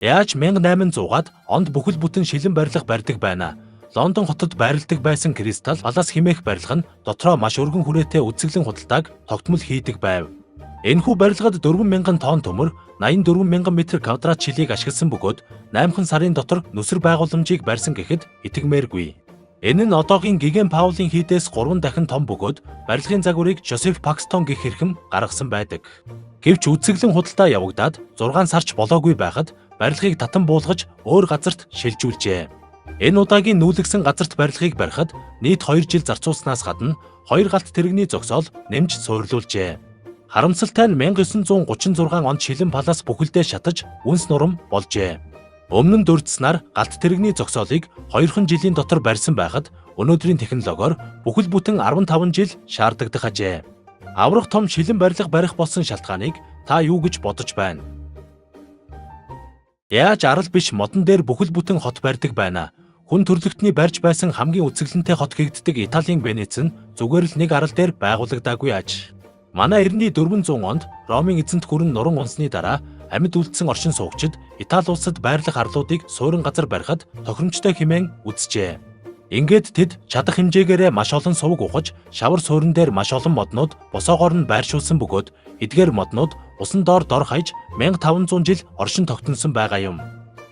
Яаж 1800-аад онд бүхэл бүтэн шилэн барилга барьдаг байна. Лондон хотод байрладаг байсан Кристал Палас хэмээх барилга нь дотроо маш өргөн хүрээтэй үзэсгэлэн худалдааг тогтмол хийдэг байв. Энэхүү барилгад 4000 тонн төмөр, 84,000 метр квадрат шилийг ашигласан бөгөөд 8 сарын дотор нүсэр байгууламжийг барьсан гэхэд итгэмээргүй. Энэ нь одоогийн Гиген Паулын хийдээс 3 дахин том бөгөөд барилгын загварыг Жозеф Пакстон гэх хэрхэм гаргасан байдаг. Гэвч үзэсгэлэн худалдаа явагдаад 6 сарч болоогүй байхад барилгыг татан буулгаж өөр газарт шилжүүлжээ. Энэ удаагийн нүүлгсэн газарт барилгыг барихад нийт 2 жил зарцуулснаас гадна 2 галт тэрэгний зогсоол нэмж суйрлуулжээ. Харамсалтай нь 1936 онд Шилэн Палас бүхэлдээ шатаж үнс нурам болжээ. Өмнө нь дурдсанаар галт тэрэгний зогсоолыг 2 жилийн дотор барьсан байхад өнөөдрийн технологиор бүхэл бүтэн 15 жил шаардагдах ажээ. Аврах том шилэн барилга барих болсон шалтгааныг та юу гэж бодож байна? Яаж арал биш модон дээр бүхэл бүтэн хот барьдаг байна? Хүн төрөлхтний барьж байсан хамгийн үзэсгэлэнтэй хот гэгддэг Италийн Венец нь зүгээр л нэг арал дээр байгуулагдаагүй аж. Манай эртний 400 онд Ромын эзэнт гүрэн нуран унсны дараа амьд үлдсэн оршин суугчид Итали улсад байрлах арлуудыг суурин газар барихад тохиромжтой хэмээн үзжээ. Ингээд тэд чадах хэмжээгээрээ маш олон суваг ухаж, шавар суурин дээр маш олон моднууд босоогоор нь байршуулсан бөгөөд эдгээр моднууд усан доор дор хаяж 1500 жил оршин тогтносон байгаа юм.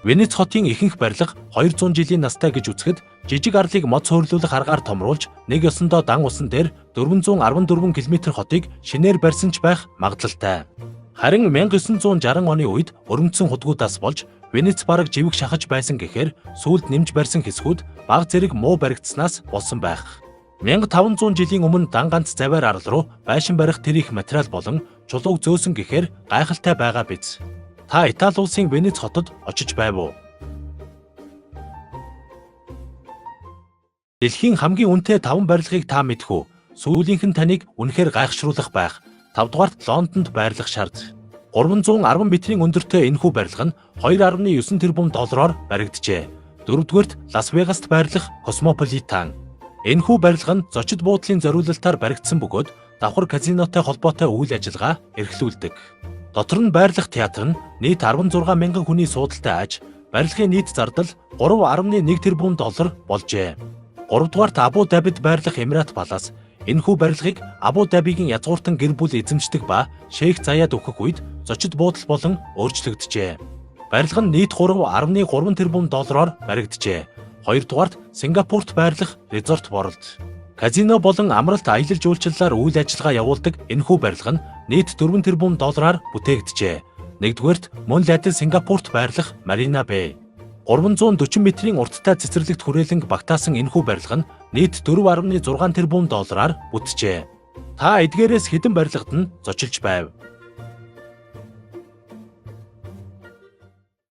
Венец хотын ихэнх барилга 200 жилийн настай гэж үзэхэд жижиг арлыг мод суурлуулах аргаар томруулж нэг ёсондоо дан усан дээр 414 км хотыг шинээр барьсан ч байх магадлалтай. Харин 1960 оны үед өрөмдсөн худгуудаас болж Венец бараг живэх шахаж байсан гэхээр сүүлд нэмж барьсан хэсгүүд бага зэрэг муу баригдсанаас болсон байх. 1500 жилийн өмнө дан ганц завиар арал руу байшин барих тэр их материал болон чулууг зөөсөн гэхээр гайхалтай байгаа биз. Та Итали улсын Венец хотод очиж байв уу? Дэлхийн хамгийн үнэтэй 5 барилгыг та мэдэх үү? Сүүлийнх нь таныг үнэхээр гайхшруулах байх. 5 дугаарт Лондонд байрлах шард. 310 метрийн өндөртэй энэхүү барилга нь 2.9 тэрбум доллараар баригджээ. Дөрөвдүгээрт Лас Вегаст байрлах Космополитан. Энэхүү барилга нь зочид буудлын зориулалтаар баригдсан бөгөөд давхар казинотой холбоотой үйл ажиллагаа эрхлүүлдэг. Дотор нь байрлах театр нь нийт 16 мянган хүний суудалтай аж, барилгын нийт зардал 3.1 тэрбум доллар болжээ. 3 дугаарт Абу Дабид байрлах Эмират Палас. Энэхүү барилгыг Абу Дабигийн язгууртан гэр бүл эзэмшдэг ба шейх заяад өгөх үед зочид буудал болон өөрчлөгдөжээ. Барилга нь нийт 3.3 тэрбум доллараар баригджээ. 2 дугаарт Сингапурт байрлах Resort World. Казино болон амралт аялал жуулчлалаар үйл ажиллагаа явуулдаг энэхүү барилга нь нийт 4 тэрбум доллараар бүтээгджээ. Нэгдүгээрт мөн л адил Сингапурт байрлах Marina Bay. 340 метрийн урттай цэцэрлэгт хүрээлэнг багтаасан энэхүү барилга нь нийт 4.6 тэрбум доллараар бүтжээ. Та эдгээрээс хэдэн барилгад нь зочилж байв?